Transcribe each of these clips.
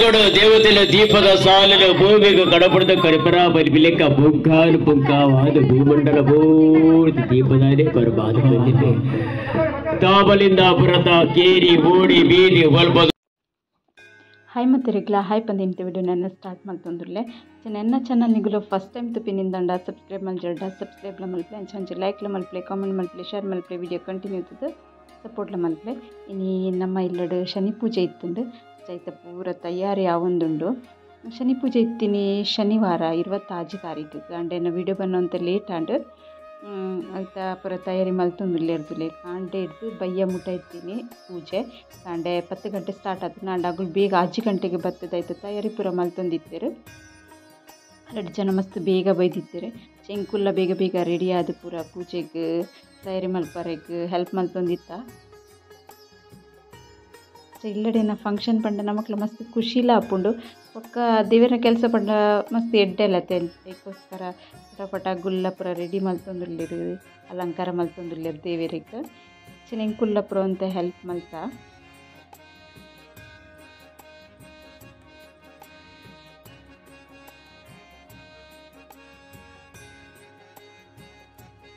ದೇವತೆಯ ದೀಪದ ಸಾಲಿನ ಭೂಮಿಗೆ ಕಡಪಡದ ಕರಿಪರ ಬಲಿಬಿಲೆಕ್ಕ ಪುಂಖಾನು ಪುಂಖಾವಾದ ಭೂಮಂಡಲ ಪೂರ್ತಿ ದೀಪದಾನೆ ಬರಬಾದ ಬಂದಿದೆ. ತಾಬಲಿಂದ ಪುರತ ಕೇರಿ ಓಡಿ ಬೀದಿ ಒಲ್ಪದ ಹಾಯ್ ಮತ್ತಿರಗ್ಲ ಹಾಯ್ ಪಂದಿನ ವಿಡಿಯೋ ನನ್ನ ಸ್ಟಾರ್ಟ್ ಮಲ್ತೊಂದುಲ್ಲೆ. ನನ್ನ ಚಾನಲ್ ನಿಗುಲು ಫಸ್ಟ್ ಟೈಮ್ ತುಪಿನಿಂದಂಡ ಸಬ್ಸ್ಕ್ರೈಬ್ ಮಲ್ಜಡ ಸಬ್ಸ್ಕ್ರೈಬ್ಲ ಮಲ್ಪಲೆ, ಅಂಚ ಲೈಕ್ಲ ಮಲ್ಪಲೆ, ಕಾಮೆಂಟ್ ಮಲ್ಪಲೆ, ಶೇರ್ ಮಲ್ಪಲೆ, ವಿಡಿಯೋ ಕಂಟಿನ್ಯೂ ಇರ್ತದೆ ಸಪೋರ್ಟ್ಲ ಮಲ್ಪಲೆ. ಇನಿ ನಮ್ಮ ಇಲ್ಲಡು ಶನಿ ಪೂಜೆ ಇತ್ತುಂಡು, ಚೈತ ಪೂರ ತಯಾರಿ ಆವೊಂದುಂಡು. ಶನಿ ಪೂಜೆ ಇತ್ತೀನಿ ಶನಿವಾರ 26 ತಾರೀಕು ಕಾಂಡೆನ ವಿಡಿಯೋ ಬನ್ನೋಂತ ಲೇಟ್ ಆಂಡ್ ಐತ ಪೂರ ತಯಾರಿ ಮಲ್ತೊಂದುಲ್ಲೆರ್ದುಲೆ. ಕಾಂಡೆ ಹಿಡ್ದು ಬಯ್ಯ ಮುಟ ಇತ್ತೀನಿ ಪೂಜೆ. ಕಾಂಡೆ 10 ಗಂಟೆ ಸ್ಟಾರ್ಟ್ ಆತು. ನಾಂಡ ಅಗುಲು ಬೇಗ 5 ಗಂಟೆಗೆ ಬತ್ತದಾಯ್ತು ತಯಾರಿ ಪೂರ ಮಲ್ತೊಂದಿತ್ತೆರು. 2 ಜನ ಮಸ್ತ್ ಬೇಗ ಬೈದಿತ್ತೆರು. ಚೆಂಕುಲ್ಲ ಬೇಗ ಬೇಗ ರೆಡಿ ಆದ ಪೂರ ಪೂಜೆಗೆ ತಯಾರಿ ಮಲ್ಪರೆಗ್ ಹೆಲ್ಪ್ ಮಲ್ತೊಂದಿತ್ತ. ಇಲ್ಲಡೇನ ಫಂಕ್ಷನ್ ಪಂಡ ನಮಕ್ಲ ಮಸ್ತ್ ಖುಷಿಲ ಆಪುಂಡು. ಬೊಕ್ಕ ದೇವರ ಕೆಲಸ ಪಂಡ ಮಸ್ತ್ ಎಡ್ಡೆಲ ಅದಕ್ಕೋಸ್ಕರ ಪಟ ಗುಲ್ಲ ಪೂರ ರೆಡಿ ಮಲ್ತೊಂದುಲ್ಲೆರ್, ಅಲಂಕಾರ ಮಲ್ತೊಂದುಲ್ಲೆರ್ ದೇವರಿಗೆ. ಚೆನೆಂಕುಲ್ಲ ಪೂರ ಅಂತ ಹೆಲ್ಪ್ ಮಲ್ತ.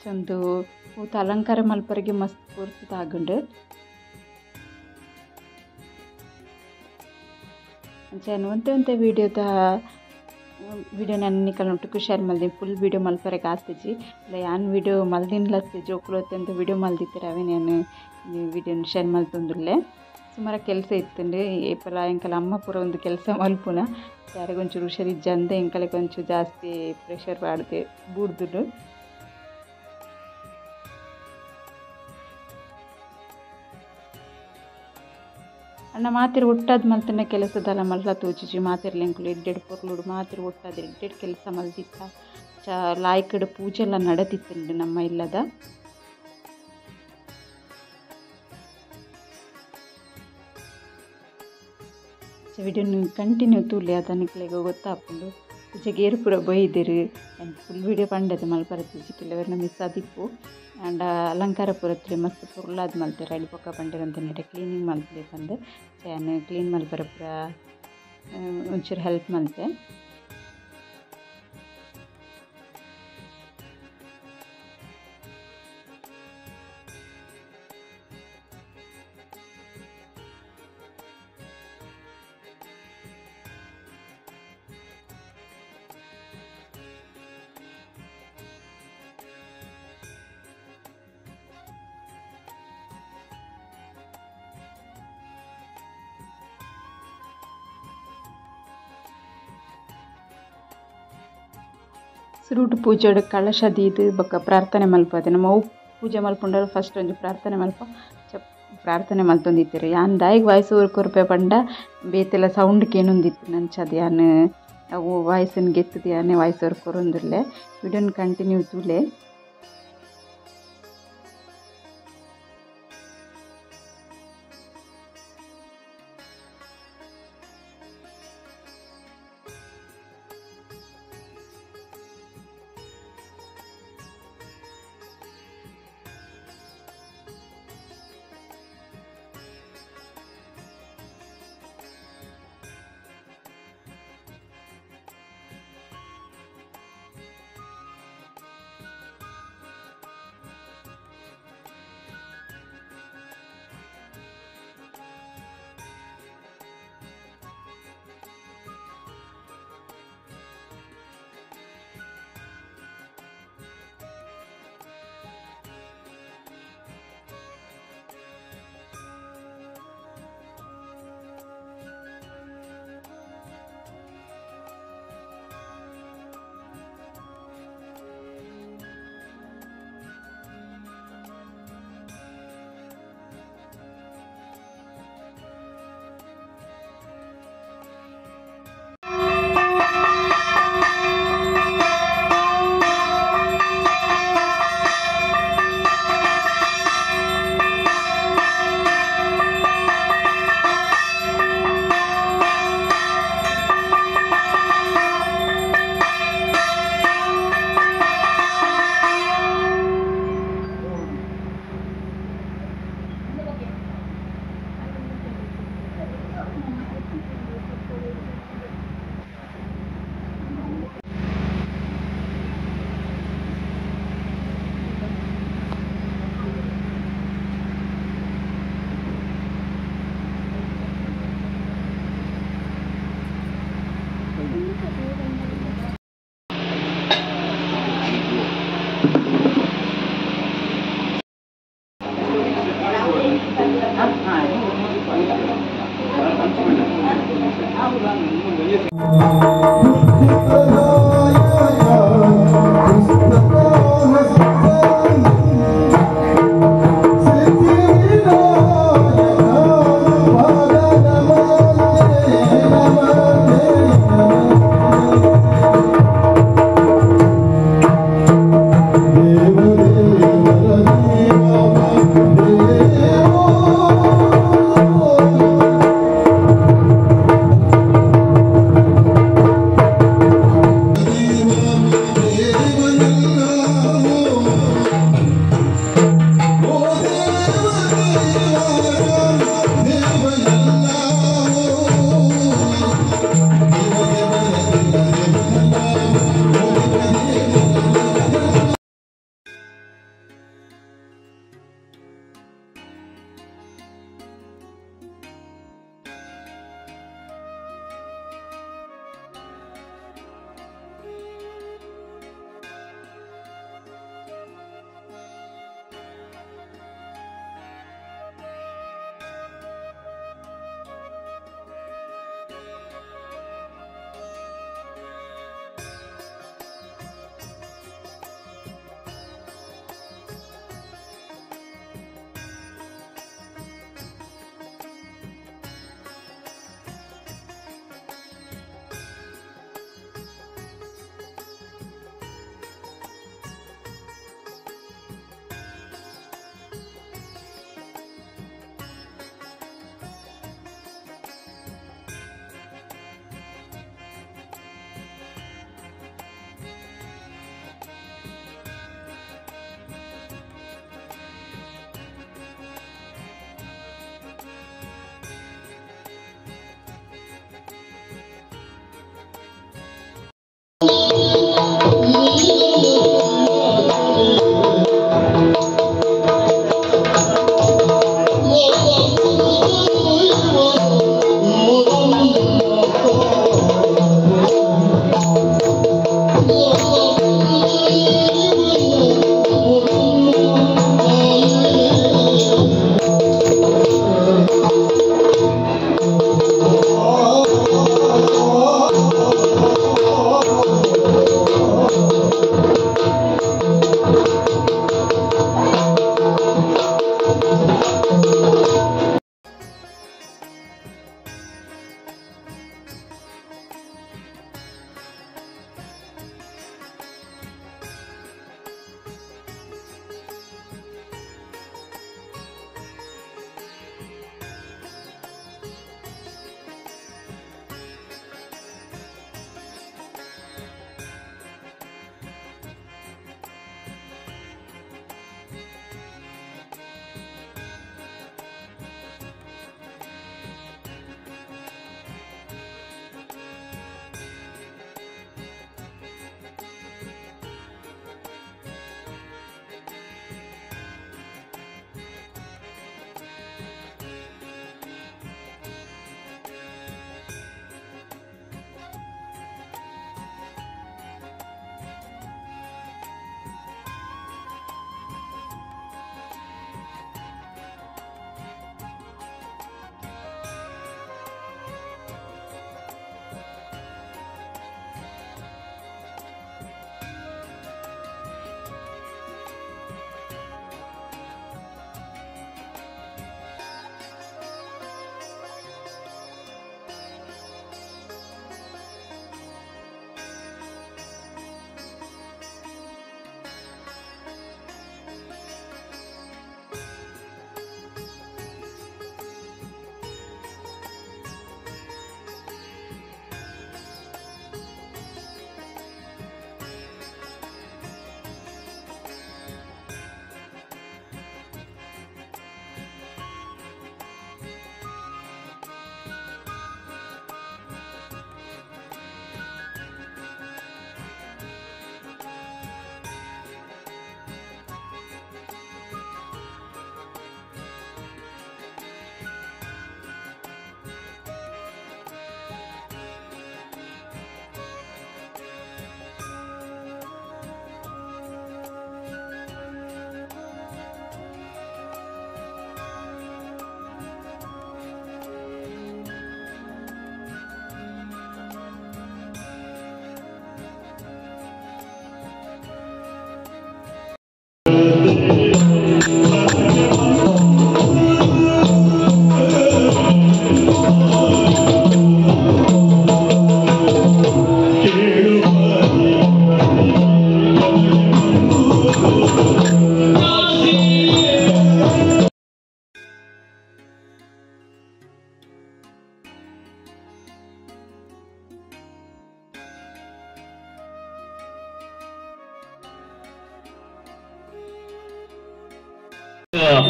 ಚಂದು ಪೂತ ಅಲಂಕಾರ ಮಲ್ಪರಿಗೆ ಮಸ್ತ್ ಪೂರ್ತಿ ಆಗುಂಡು. ಅಂಚ ಒಂತೆ ಒಂತೆ ವೀಡಿಯೋದ ವೀಡಿಯೋ ನಾನು ನಿಕಲ್ನೊಟ್ಟುಗು ಶೇರ್ ಮಲ್ದಿನಿ. ಫುಲ್ ವೀಡಿಯೋ ಮಲ್ಪರೆಗ್ ಆತಿಜಿ. ಯಾನ್ ವೀಡಿಯೋ ಮಲ್ದಿನ್ಲತ್ತೆ ಜೋಕುಲು ಅತ್ಯಂತ ವೀಡಿಯೋ ಮಲ್ದಿತ್ತೆರ್ ಅವೇ ನಾನು ವೀಡಿಯೋನ ಶೇರ್ ಮಲ್ತೊಂದುಲ್ಲೆ. ಸುಮಾರು ಕೆಲಸ ಇತ್ತುಂಡು. ಏಪಲ ಎಂಕಲ ಅಮ್ಮ ಪೂರ ಒಂದು ಕೆಲಸ ಮಲ್ಪುನ ಯಾರಿಗೊಂಚೂರು ಹುಷಾರಿಜ್ಜಂದೆ ಎಂಕಲೆಗ್ ಒಂಚೂರು ಜಾಸ್ತಿ ಪ್ರೆಷರ್ ಪಾಡ್ದೆ ಬೂರ್ದುಂಡು. ಅಣ್ಣ ಮಾತಿರು ಒಟ್ಟಾದ ಮಲ್ತನ ಕೆಲಸದಲ್ಲ ಮಲ್ಲ ತೋಚಿಜಿ. ಮಾತಿರ್ಲಿ ಎಂಕುಲು ಎಡ್ಡೆಡ್ ಪೊರ್ಲುಡು ಮಾತಿರು ಒಟ್ಟಾದ ಎಡ್ಡೆಡ್ ಕೆಲಸ ಮಲ್ದಿತ್ತ. ಚ ಲಾಯ್ಕಡ್ ಪೂಜೆ ಎಲ್ಲ ನಡತಿತ್ತುಂಡು ನಮ್ಮ ಇಲ್ಲದ. ವಿಡಿಯೋನ ಕಂಟಿನ್ಯೂ ತೂಲೆ ಅದ ನಿಕ್ಲೆಗ್ ಗೊತ್ತಾಪುಂಡು. ಪೂಜೆಗೆ ಏರು ಪೂರ ಬೈದೆರ್. ಫುಲ್ ವಿಡಿಯೋ ಪಂಡದೆ ಮಲ್ಪರೆ ತೂಜಿ ಕೆಲವೆರ್ನ ಮಿಸ್ ಆದಿಪ್ಪು. ಆಂಡ ಅಲಂಕಾರ ಪೂರ ತೂಲೆ ಮಸ್ತ್ ಪೊರ್ಲಾದ್ ಮಲ್ತೆರ್. ಐಲ್ ಬೊಕ್ಕ ಪಂಡೆರ್ ಅಂತ ನೆಟ ಕ್ಲೀನಿಂಗ್ ಮಲ್ಪಲೆ ಪಂದ್ ಯಾನ್ ಕ್ಲೀನ್ ಮಲ್ಪರೆ ಪೂರ ಒಂಚೂರು ಹೆಲ್ಪ್ ಮಲ್ತೆ. ಸುರುಟು ಪೂಜೆಡ್ ಕಳಶ ದೀದ್ ಬೊಕ್ಕ ಪ್ರಾರ್ಥನೆ ಮಲ್ಪದೆ. ನಮ್ಮ ಅವು ಪೂಜೆ ಮಲ್ಪುಂಡಲ ಫಸ್ಟ್ ಒಂಜಿ ಪ್ರಾರ್ಥನೆ ಮಲ್ಪ ಪ್ರಾರ್ಥನೆ ಮಲ್ತೊಂದಿತ್ತೆರ್. ಯಾನ್ ದಾಯೆಗ್ ವಾಯ್ಸ್ ಓವರ್ ಕೊರ್ಪೆ ಪಂಡ ಬೇತೆಲ ಸೌಂಡ್ ಕೇನೊಂದಿತ್ತು ನಂಚದ ಯಾನ್ ಅವು ವಾಯ್ಸನ್ ಗೆತ್ತುದು ಯಾನೆ ವಾಯ್ಸ್ ಓವರ್ ಕೊರೊಂದುಲ್ಲೆ. ವಿಡಿಯೋನ್ ಕಂಟಿನ್ಯೂ ತೂಲೆ. ದೇವ.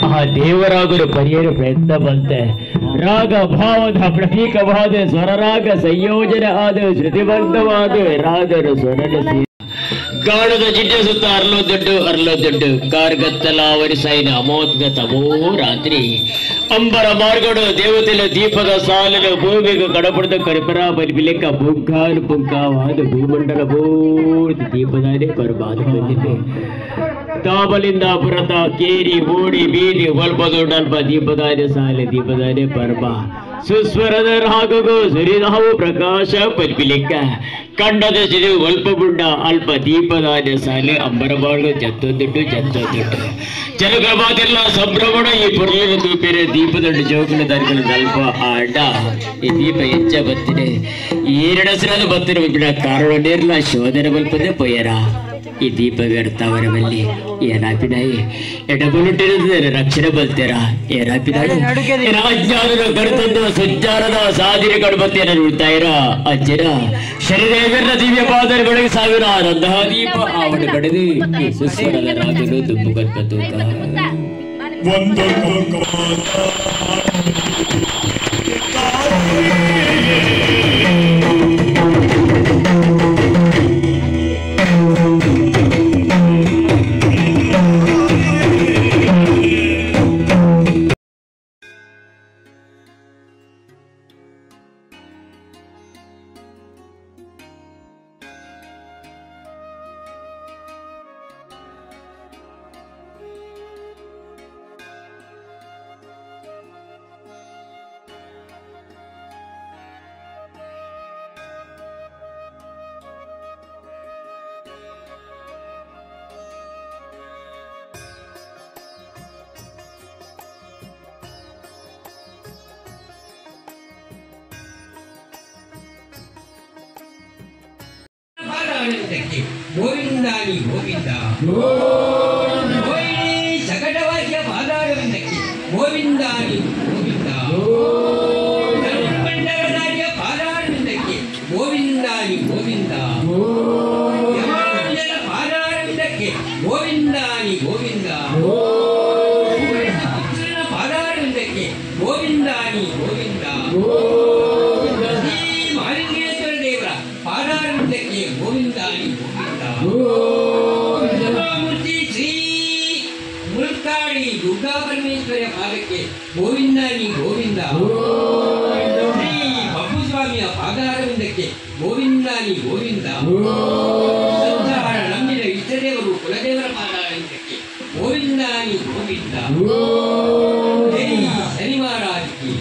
ಆ ದೇವರಾಗಲು ಪರಿಯರು ಪ್ರಯತ್ನ ಬಂತೆ ರಾಗ ಭಾವದ ಪ್ರತೀಕವಾದ ಸ್ವರರಾಗ ಸಂಯೋಜನೆ ಆದ ಶ್ರುತಿಬದ್ಧವಾದ ರಾಗರು ಸ್ವರನು ಗಾಣದ ಜಿಡ್ಡೆ ಸುತ್ತ ಅರ್ಲೋ ದುಡ್ಡು ಅರ್ಲೋ ದುಡ್ಡು ಕಾರ್ಗತ್ತಲ ವರಿಸೈನ ಅಮೋತ್ನ ತಮೋ ರಾತ್ರಿ ಅಂಬರ ಮಾರ್ಗಡು ದೇವತೆಲ ದೀಪದ ಸಾಲನು ಭೂಮಿಗೆ ಕಡಪಡದ ಕರಿಪರ ಬಲಿಬಿಲೆಕ್ಕ ಪುಂಖಾನು ಪುಂಖಾವಾದ ಭೂಮಂಡಲ ಪೂರ್ತಿ ದೀಪದಾನೆ ಬರಬಾದ ಬಂದಿದೆ. ತಾಬಲಿಂದ ಪುರತ ಕೇರಿ ಓಡಿ ಬೀದಿ ಒಲ್ಪದೊಡಲ್ಪ ದೀಪದಾನೆ ಸಾಲೆ ದೀಪದಾನೆ ಪರ್ಬ ಸುಸ್ವರದ ರಾಗಗು ಸುರಿದಾವು ಪ್ರಕಾಶ ಪಲ್ಪಿಲೆಕ್ಕ ಕಂಡದ ಸಿರಿ ಒಲ್ಪ ಬುಂಡ ಅಲ್ಪ ದೀಪದಾನೆ ಸಾಲೆ ಅಂಬರಬಾಳು ಜತ್ತೊಂದುಟ್ಟು ಜತ್ತೊಂದುಟ್ಟು ಜನಗಳ ಮಾತೆಲ್ಲ ಸಂಭ್ರಮಣ ಈ ಪೊರ್ಲಿನ ತೂಪಿರೆ ದೀಪದೊಡ್ಡ ಜೋಕುಲ ದರ್ಗಲ ಅಲ್ಪ ಆಂಡ ಈ ದೀಪ ಹೆಚ್ಚ ಬತ್ತಿದೆ ಏರಡಸರಾದ ಬತ್ತಿನ ಬಿಡ ಕಾರಣ ನೇರ್ಲ ಶೋಧನೆ ಬಲ್ಪದೆ ಪೊಯ್ಯರ ಈ ದೀಪ ವ್ಯರ್ಥವರ ಬಲ್ಲಿ ಏನಾಪಿನಾಯಿ ಎಡಬುಲುಟ್ಟಿರುತ್ತದೆ ರಕ್ಷಣೆ ಬಲ್ತೀರ ಏನಾಪಿನಾಯಿ ಅಜ್ಞಾನದ ಕರುತಂದು ಸುಜ್ಞಾನದ ಸಾಧಿನ ಗಣಪತಿಯನ್ನು ನೋಡ್ತಾಯಿರ ಅಜ್ಜನ ಶರೀರ ದಿವ್ಯ ಪಾದಗಳಿಗೆ ಸಾವಿರ ಆನಂದ ದೀಪ ಆವಣ ಕಡೆದು ಈ ಸುಸ್ವರದ ರಾಗನು ದುಂಬು ಕಲ್ಪತು. ಗೋವಿಂದಾನಿ ಗೋವಿಂದ ಗೋವಿಂದ ಸಕಟವಾಕ್ಯ ಪಾದಾರವಿಂದಕ್ಕೆ ಗೋವಿಂದಾನಿ ಗೋವಿಂದ ಮಂಡಲದಾರಿಯ ಪಾದಾರವಿಂದಕ್ಕೆ ಗೋವಿಂದಾನಿ ಗೋವಿಂದ ಯಮಾನುಜನ ಪಾದಾರವಿಂದಕ್ಕೆ ಗೋವಿಂದಾನಿ ಗೋವಿಂದ ಪುತ್ರನ ಪಾದಾರವಿಂದಕ್ಕೆ ಗೋವಿಂದಾನಿ ಗೋವಿಂದ ಶ್ರೀ ಮಹಾಲಿಂಗೇಶ್ವರ ದೇವರ ಪಾದಾರವಿಂದಕ್ಕೆ ಗೋವಿಂದಾನಿ ಗೋವಿಂದ ಮೂರ್ತಿ ಶ್ರೀ ಮುಲ್ಕಾಡಿ ದುರ್ಗಾ ಪರಮೇಶ್ವರಿಯ ಪಾದಕ್ಕೆ ಗೋವಿಂದಾನಿ ಗೋವಿಂದ ಶ್ರೀ ಬಪ್ಪುಸ್ವಾಮಿಯ ಪಾದಾರವಿಂದಕ್ಕೆ ಗೋವಿಂದಾನಿ ಗೋವಿಂದ ಸಂಸಾರ ನಂಬಿದ ಇಷ್ಟದೇವರು ಕುಲದೇವರ ಪಾದಾರವಿಂದಕ್ಕೆ ಗೋವಿಂದಾನಿ ಗೋವಿಂದ ಜೈ ಶನಿವಾರಾಜಿ.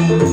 Thank